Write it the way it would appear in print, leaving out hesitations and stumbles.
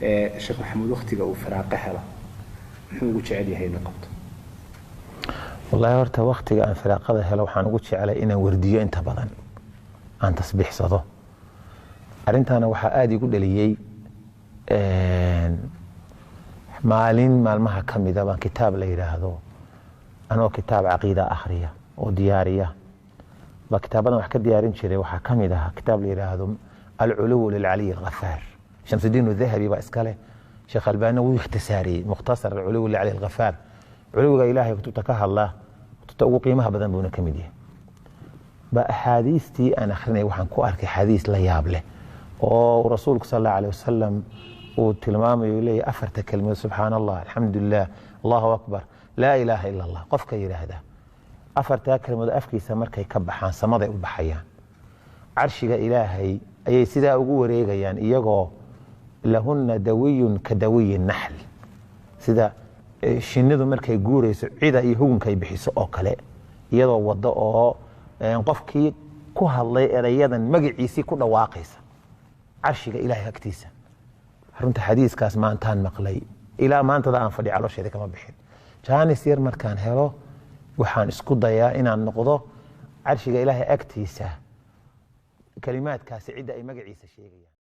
Sheekh Maxamuud, waktiga uu firaaqo helo muxuu ugu jecel yahay inuu qabto? Wallaahi horta waktiga aan firaaqada helo waxaan ugu jeclay inaan wardiyo, inta badan aan tasbiixsado. Arrintaana waxaa aada igu dhaliyey, maalin maalmaha ka mida baan kitaab la yidhaahdo, anoo kitaab caqiida akhriya oo diyaariya baa, kitaabadan wax ka diyaarin jiray waxaa ka mid ahaa kitaab la yidhaahdo Alculuwu lilcaliy Alghafaar, Shamsudiin Dahabi baa iskale. Sheekh Albaani wuu ikhtisaariyey, Mukhtasar Alculuwi lilcaliy Alghafaar. Culuwiga Ilaahay kutubta ka hadla, kutubta ugu qiimaha badan buuna ka mid yahay. Ba axaadiistii aan akhrinay waxaan ku arkay xadiis la yaab leh oo rasuulku sal allahu aleh wasalam uu tilmaamayo, leeyahy afarta kelmadood, subxaana Allah, alxamdulilah, allahu akbar, laa ilaaha ila Allah, qofka yidhaahda afartaa kelmadood afkiisa markay ka baxaan samaday u baxayaan, carshiga Ilaahay ayay sidaa ugu wareegayaan, iyagoo lahuna dawiyun ka dawiyi naxl, sida shinnidu markay guurayso cida iyo hugunka ay bixiso oo kale, iyadoo wado oo qofkii ku hadlay erayadan magaciisii ku dhawaaqaysa carshiga Ilahay agtiisa. Runta xadiiskaas maantaan maqlay ilaa maantada aan fadhi caloosheeda kama bixin. Jaanis yar markaan helo waxaan isku dayaa inaan noqdo carshiga Ilaahay agtiisa kalimaadkaasi cidda ay magaciisa sheegayaan.